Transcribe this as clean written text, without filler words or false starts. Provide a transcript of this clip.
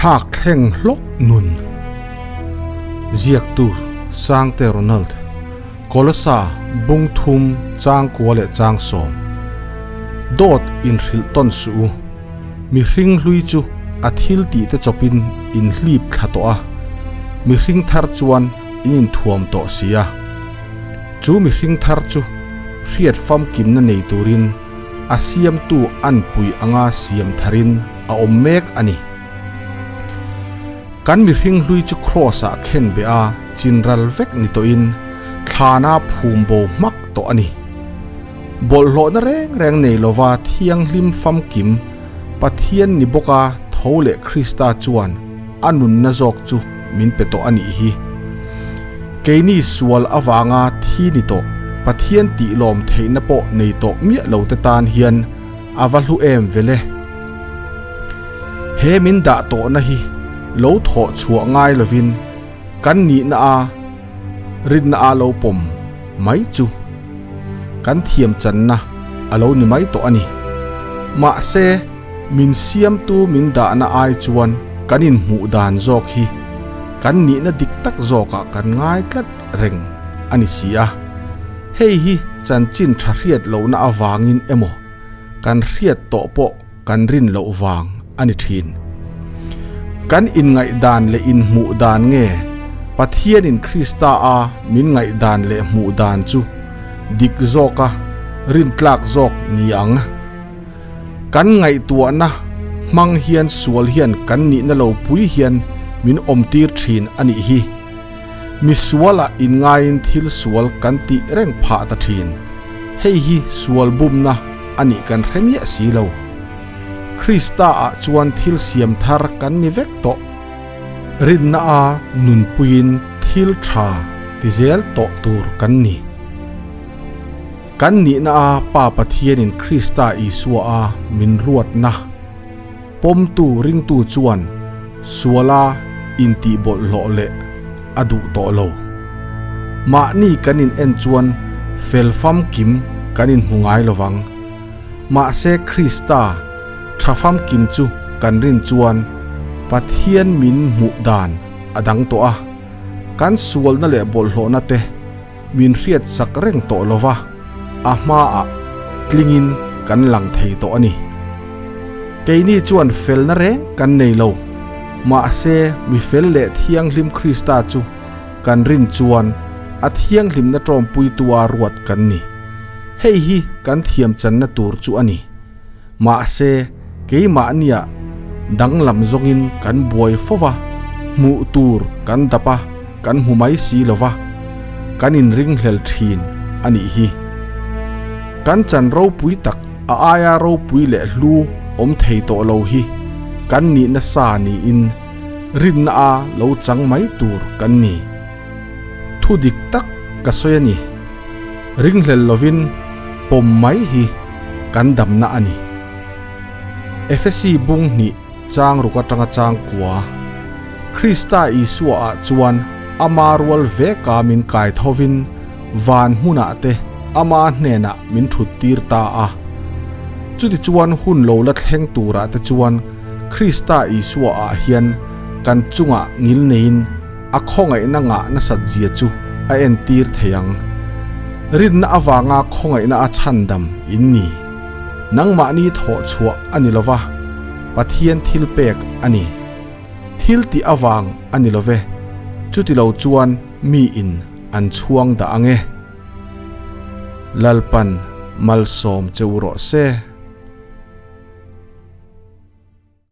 Thlak thleng hlawk nun. Ziaktu Sangte Ronald, Kolosa bung thum chang kua leh chang sawm. Dawt inhrilh tawn suh u. Mihring hlui chu a thil tih te chawpin in hlip thla tawh a, mihring thar chuan in inthuam tawh si a. Chu mihring thar chu hriat famkimna nei turin a siamtu anpui anga siam tharin a awm mek a ni. Kan mihring hlui chu Kraws-ah khen beh a chinral vek ni tawhin thlana phum bo hmak tawh a ni. Bawlhhlawhna reng reng nei lova thianghlim famkim Pathian ni bawka tho leh Krista chuan a nunna zawk chu min pe tawh a nih hi. Keini sual avanga thi ni tawh Pathian tih lawm theihna pawh nei tawh miah lo te tan hian a va hlu em vele. He min dah tawhna hi lo thawh chhuah ngai lovin kan nihna a rinna a lo pawm mai chu kan thiam channa a lo ni mai tawh a ni. Mahse, min siamtu min dahna ai chuan kan inhmuh dan zawk hi kan nihna dik tak zawkah kan ngai tlat reng a ni si a. Hei hi chanchin tha hriat lohna avangin emaw kan hriat tawh pawh kan rin loh vang a ni thin. Kan inngaihdan leh inhmuh dan nge Pathianin Krista a min ngaihdan leh hmuh dan chu dik zawka rintlak zawk ni ang? Kan ngaihtuahna hmang hian sual hian kan nihna lo pui hian min awmtir thin a nih hi. Mi sualah inngaiin thil sual kan tih reng phah ta thin. Hei hi sual bumna a nih kan hre miah si lo. Krista-ah chuan thil siam thar kan ni vek tawh. Rinna a nunpuiin thil tha ti zel tawh tur kan ni. Kan nihna a Pa Pathianin Krista Isua a min ruatna. Pawmtu ringtu chuan suala intihbawlhhlawh leh a duh tawh lo. Mahni kan in en chuan fel famkim kan inhmu ngai lo vang. Mahse Krista tha famkim chu kan rin chuan Pathian min hmuh dan a dang tawh a, kan sualna leh bawlhhlawhna te min hriat sak reng tawh lo va, a hmaah tlingin kan lang thei tawh a ni. Keini chuan felna reng kan nei lo, mahse mi fel leh thianghlim Krista chu kan rin chuan a thianghlimna tawmpuitua ruat kan ni. Hei hi kan thiam channa tur chu a ni. Mahse keimahnia danglam zawngin kan buai fo va, hmuh tur kan dap a, kan hmu mai si lo va, kan inringhlel thin a nih hi. Kan chan ropui tak a aia ropui leh hlu awm thei tawh lo hi kan nih nasa niin rinna a lo chang mai tur kan ni. Thu dik tak ka sawi a ni. Ringhlel lovin pawm mai hi kan damna a ni. Efesi bung hnih chang ruk atanga chang kua. Krista Isua ah chuan ama rual veka min kai thovin van hmunah te ama hnenah min thut tir ta a. Chutichuan hun lo la thleng turah te chuan Krista Isua ah hian kan chungah ngil neiin a khawngaihna ngah nasat zia chu a entir thei ang. Rinna avanga khawngaihna a chhandam in ni. Nangmahni thawh chhuah a ni lova, Pathian thil pek a ni. Thil tih avang a ni love, chuti lo chuan mi in an chhuang dah ang e. Lalpan malsawm che u rawh se.